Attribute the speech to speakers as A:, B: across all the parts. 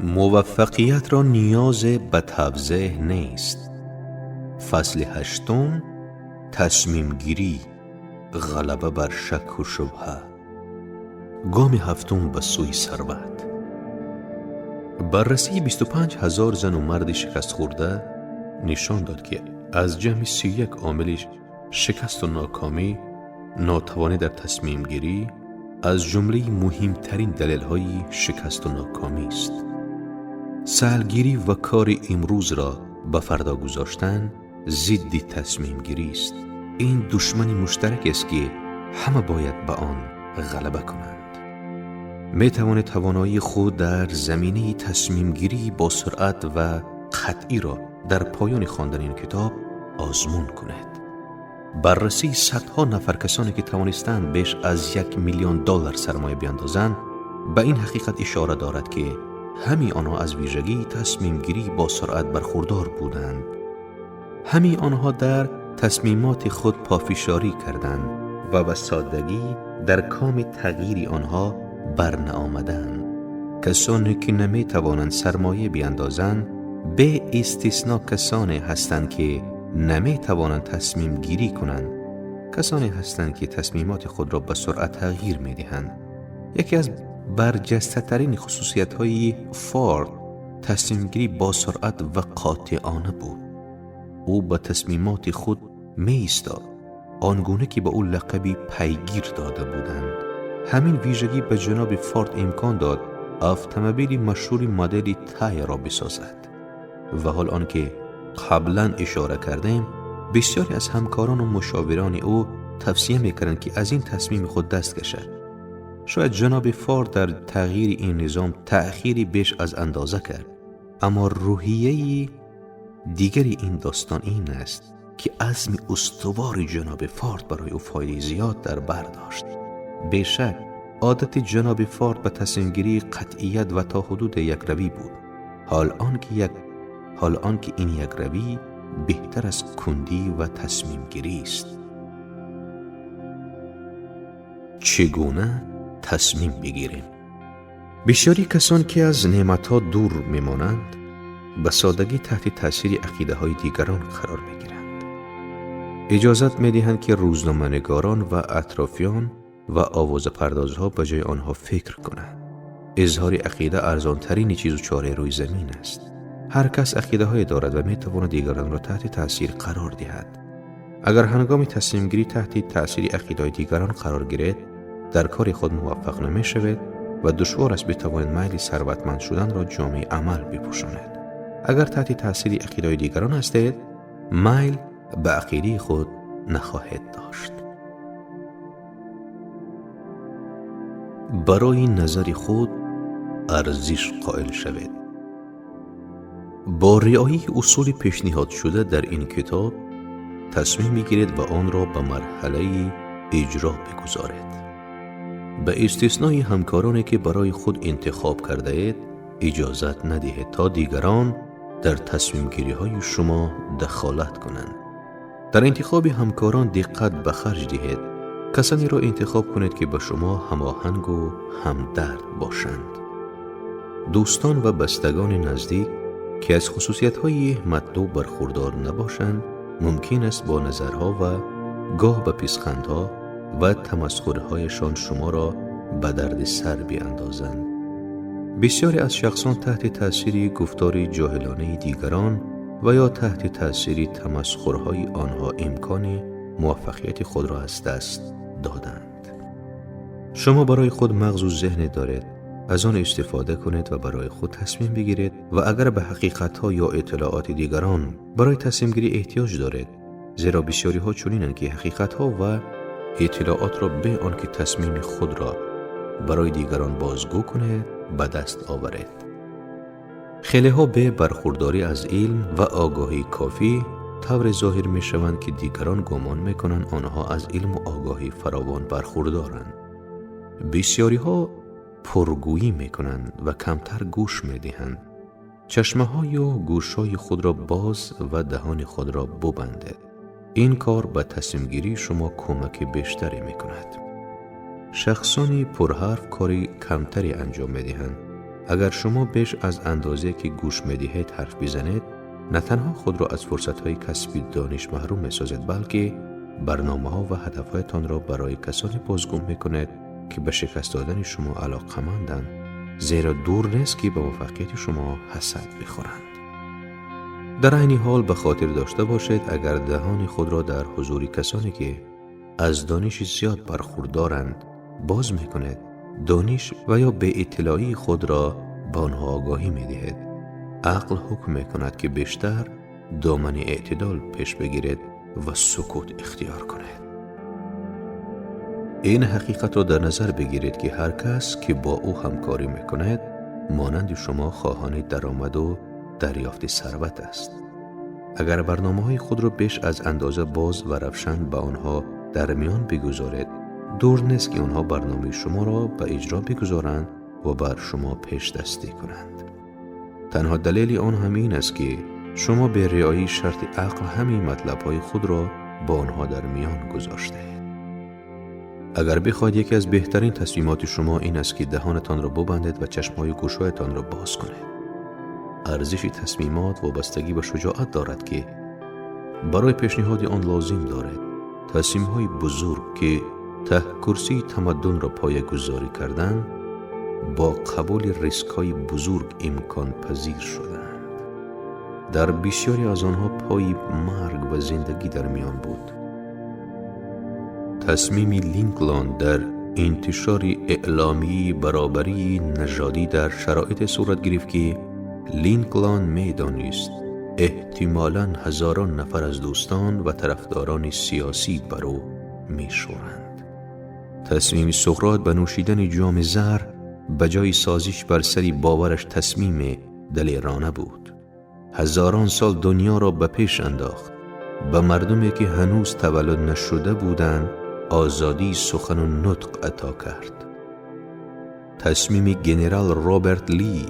A: Муваффақият ро ниёз ба тавзеҳ нест. Фасли ҳаштум: тасмимгирӣ, ғалаба бар шакку шубҳа. Гоми ҳафтум ба сӯи сарват. Баррасии 25 ҳазор зану марди шикастхӯрда нишон дод, ки аз ҷамъи 31 омили шикасту нокомӣ, нотавонӣ дар тасмимгирӣ аз ҷумлаи муҳимтарин далелҳои шикасту нокомист. Саҳлгирӣ ва кори имрӯзро ба фардо гузоштан зидди тасмимгирист. Ин душмани муштаракест, ки ҳама бояд ба он ғалаба кунанд. Метавонед тавоноии худ дар заминаи тасмимгирӣ бо суръат ва қатъиро дар поёни хондани ин китоб озмун кунед. Баррасии садҳо нафар касоне, ки тавонистанд беш аз 1 миллион доллар сармоя биандозанд, ба ин ҳақиқат ишора дорад, ки ҳамаи онҳо аз вижагии тасмимгирӣ бо суръат бархурдор буданд. Ҳамаи онҳо дар тасмимоти худ пофишорӣ карданд ва ба соддагӣ дар коми тағйири онҳо барнаомаданд. Касоне, ки наметавонанд сармоя биандозанд, беистисно касоне ҳастанд, ки наметавонанд тасмимгирӣ кунанд, касоне ҳастанд, ки тасмимоти худро ба суръат тағйир медиҳанд. Яке аз барҷастатарин хусусиятҳои Форд тасмимгирӣ бо суръат ва қотеона буд. Ӯ ба тасмимоти худ меистод, он гуна ки ба ӯ лақаби Пайгир дода буданд. Ҳамин вижагӣ ба ҷаноби Форд имкон дод автомобили машҳури модели Тайро бисозад. Ва ҳол он ки қаблан ишора кардем, бисёре аз ҳамкорону мушовирони ӯ тавсия мекарданд, ки аз ин тасмими худ даст кашад. Шояд ҷаноби Форд дар тағйири ин низом таъхири беш аз андоза кард, аммо рӯҳияи дигари ин достон ин аст, ки азми устувори ҷаноби Форд барои ӯ фоидаи зиёд дар бар дошт. Бешак, одати ҷаноби Форд ба тасмимгирии қатъият ва то ҳудуде якравӣ буд, ҳол он ки ин якравӣ беҳтар аз кундӣ ва тасмимгирист. Чӣ гуна тасмим бигирем? Бисёри касон, ки аз неъматҳо дур мемонанд, ба соддагӣ таҳти таъсири ақидаҳои дигарон қарор мегиранд. Иҷозат медиҳанд, ки рӯзноманигорон ва атрофиён ва овозапардозҳо ба ҷои онҳо фикр кунанд. Изҳори ақида арзонтарини чизу чораи рӯи замин аст. Ҳар кас ақидаҳое дорад ва метавонад дигаронро таҳти таъсир қарор диҳад. Агар ҳангоми тасмимгирӣ таҳти таъсири ақидаҳои дигарон қарор гиред, дар кори худ муваффақ намешавед ва душвор аст битавонед майли сарватманд шуданро ҷомаи амал бипӯшонед. Агар таҳти таъсири ақидаҳои дигарон ҳастед, майл ба ақидаи худ нахоҳед дошт. Барои назари худ арзиш қоил шавед. Бо риояи усули пешниҳодшуда дар ин китоб тасмим бигиред ва онро ба марҳалаи иҷро бигузоред. Ба истиснои ҳамкороне, ки барои худ интихоб кардаед, иҷозат надиҳед, то дигарон дар тасмимгириҳои шумо дахолат кунанд. Дар интихоби ҳамкорон диққат ба харҷ диҳед. Касонеро интихоб кунед, ки ба шумо ҳамоҳангу ҳамдард бошанд. Дӯстон ва бастагони наздик, ки аз хусусиятҳои матлуб бархурдор набошанд, мумкин аст бо назарҳо ва гоҳ ба писхандҳо ва тамасхурҳояшон шуморо ба дарди сар биандозанд. Бисёре аз шахсон таҳти таъсири гуфтори ҷоҳилонаи дигарон ва ё таҳти таъсири тамасхурҳои онҳо имкони муваффақияти худро аз даст доданд. Шумо барои худ мағзу зеҳне доред, аз он истифода кунед ва барои худ тасмим бигиред. Ва агар ба ҳақиқатҳо ё иттилооти дигарон барои тасмимгирӣ эҳтиёҷ доред, зеро бисёриҳо чунинанд, ки ҳақиқатҳо ва иттилоотро бе он ки тасмими худро барои дигарон бозгӯ кунед, ба даст оваред. Хелеҳо бе бархурдорӣ аз илм ва огоҳии кофӣ тавре зоҳир мешаванд, ки дигарон гумон мекунанд, онҳо аз илму огоҳии фаровон бархурдоранд. Бисёриҳо пургӯӣ мекунанд ва камтар гӯш медиҳанд. Чашмаҳою гӯшҳои худро боз ва даҳони худро бубандед. Ин кор ба тасмимгирии шумо кӯмаки бештаре мекунад. Шахсони пурҳарф кори камтаре анҷом медиҳанд. اگر شما بیش از اندازه که گوش می‌دهید حرف بزنید، نه تنها خود را از فرصت‌های کسب دانش محروم می‌سازید، بلکه برنامه‌ها و هدف‌هایتان را برای کسانی بازگو می‌کنید که به شکست دادن شما علاقه‌مندند، زیرا دور نیست که به موفقیت شما حسد بخورند. در عین حال به خاطر داشته باشید اگر دهان خود را در حضور کسانی که از دانش زیاد برخوردارند باز می‌کنید، دانش و یا به اطلاعی خود را به آنها آگاهی می‌دهید. عقل حکم می‌کند که بیشتر دامن اعتدال پیش بگیرید و سکوت اختیار کنید. این حقیقت را در نظر بگیرید که هر کس که با او همکاری می‌کند مانند شما خواهان درآمد و دریافت ثروت است. اگر برنامه‌های خود را بیش از اندازه باز و روشن به آنها در میان بگذارید، دور نیست که آنها برنامه شما را به اجرا بگذارند و بر شما پیش دستی کنند. تنها دلیل آن هم این است که شما به رعایت شرط عقل همین مطلب‌های خود را با آنها در میان گذاشته اید. اگر بخواهید یکی از بهترین تصمیمات شما این است که دهانتان را ببندید و چشم‌های گوشهایتان را باز کنید. ارزش تصمیمات وابستگی به شجاعت دارد که برای پیشنهاد آن لازم دارد. تصمیم‌های بزرگ که ته کرسی تمدن را پایه‌گذاری کردند، با قبول ریسک‌های بزرگ امکان پذیر شدند. در بسیاری از آنها پای مرگ و زندگی در میان بود. تصمیم لینکلن در انتشار اعلامیه برابری نژادی در شرایط صورت گرفت که لینکلن می‌دانست احتمالاً هزاران نفر از دوستان و طرفداران سیاسی بر او می‌شورند. تصمیم سقراط به نوشیدن جام زهر به جای سازش بر سر باورش تصمیم دلیرانه بود. هزاران سال دنیا را به پیش انداخت. به مردمی که هنوز تولد نشده بودند آزادی سخن و نطق عطا کرد. تصمیم گنرال رابرت لی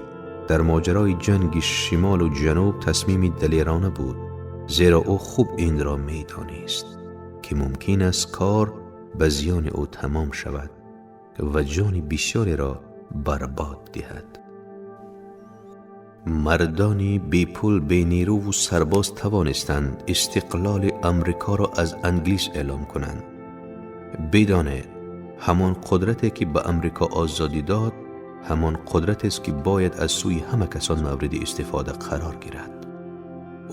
A: در ماجرای جنگ شمال و جنوب تصمیم دلیرانه بود، زیرا او خوب این را می‌دانست که ممکن است کار به زیان او تمام شود و جان بسیاری را برباد دهد. مردانی بی پول، بی نیرو و سرباز توانستند استقلال امریکا را از انگلیس اعلام کنند. بدانید همان قدرتی که به امریکا آزادی داد، همان قدرت است که باید از سوی همه کسان مورد استفاده قرار گیرد.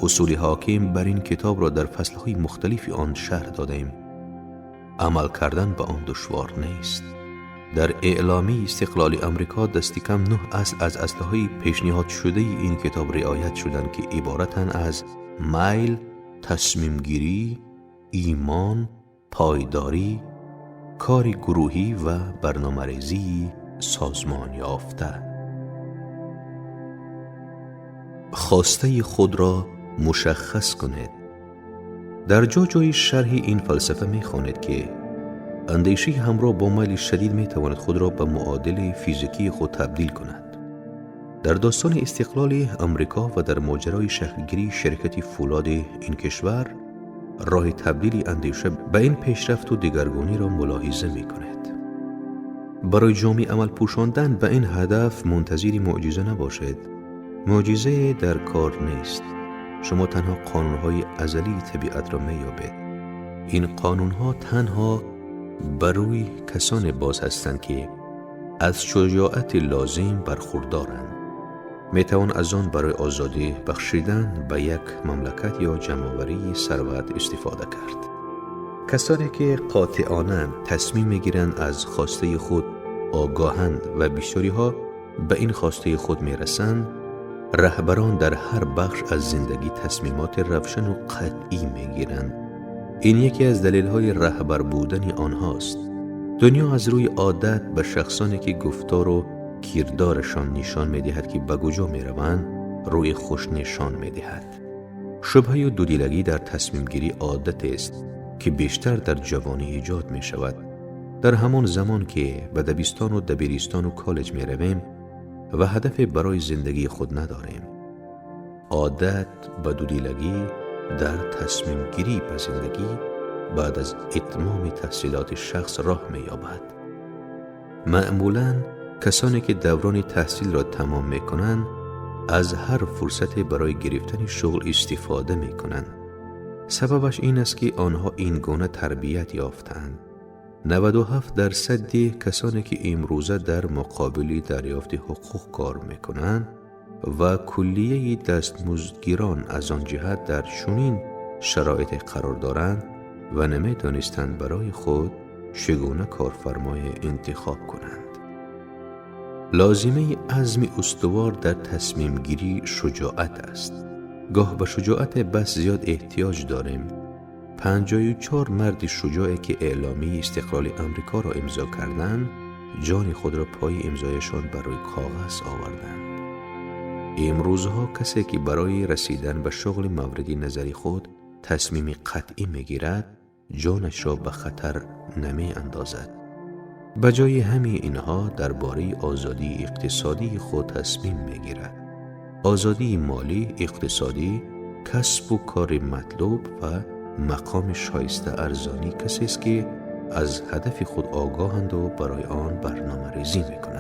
A: اصول حاکم بر این کتاب را در فصلهای مختلف آن شرح دادیم. عمل کردن به آن دشوار نیست. در اعلامیه استقلال امریکا دست کم 9 اصل از اصلهای پیشنهاد شده این کتاب رعایت شدند که عبارتند از میل، تصمیم گیری، ایمان، پایداری، کار گروهی و برنامه‌ریزی سازمان یافته. خواسته خود را مشخص کنید. در جا جای شرح این فلسفه می‌خوانید که اندیشه همراه با میل شدید می‌تواند خود را به معادل فیزیکی خود تبدیل کند. در داستان استقلال امریکا و در ماجرای شکل‌گیری شرکت فولاد این کشور، راه تبدیل اندیشه به این پیشرفت و دگرگونی را ملاحظه می‌کند. برای جامعه عمل پوشاندن به این هدف منتظر معجزه نباشید. معجزه در کار نیست. شما تنها قانون‌های ازلی طبیعت را می‌یابید. این قانون‌ها تنها بر روی کسان باز هستند که از شجاعت لازم برخوردارند. می‌توان از آن برای آزادی بخشیدن به یک مملکت یا جمع‌آوری ثروت استفاده کرد. کسانی که قاطعانه تصمیم می‌گیرند از خواسته خود آگاهند و بسیاری‌ها به این خواسته خود می‌رسند، رهبران در هر بخش از زندگی تصمیمات روشن و قطعی می‌گیرند. این یکی از دلایل رهبر بودن آنهاست. دنیا از روی عادت به شخصانی که گفتار و کردارشان نشان می‌دهد که به کجا می‌روند، روی خوش نشان می‌دهد. شبهه و دودیلگی در تصمیم گیری عادت است که بیشتر در جوانی ایجاد می شود. در همان زمان که به دبیستان و دبیرستان و کالج می رویم و هدف برای زندگی خود نداریم. عادت به دودیلگی در تصمیم گیری به زندگی بعد از اتمام تحصیلات شخص راه می یابد. معمولاً Касоне ки даврони таҳсилро тамом мекунанд, аз ҳар фурсате барои гирифтани шуғл истифода мекунанд. Сабабаш ин аст, ки онҳо ин гуна тарбият ёфтаанд. 97% касоне ки имрӯза дар муқобили дарёфти ҳуқуқ кор мекунанд ва куллияи дастмуздгирон аз он ҷиҳат дар чунин шароите қарор доранд ва намедонистанд барои худ чӣ гуна корфармое интихоб кунанд. Лозимаи азми устувор дар тасмимгирӣ шуҷоат аст. Гоҳ ба шуҷоате бас зиёд эҳтиёҷ дорем. 54 марди шуҷоъе ки эъломияи истиқлоли Амрикоро имзо карданд, ҷони худро пои имзояшон бар рӯи коғаз оварданд. Имрӯзҳо касе ки барои расидан ба шуғли мавриди назари худ тасмими қатъӣ мегирад, ҷонашро ба хатар намеандозад. Ба ҷои ҳамаи инҳо дар бораи озодии иқтисодии худ тасмим мегирад. Озодии молӣ, иқтисодӣ, касбу кори матлуб ва мақоми шоиста арзонии касест, ки аз ҳадафи худ огоҳанду барои он барномарезӣ мекунанд.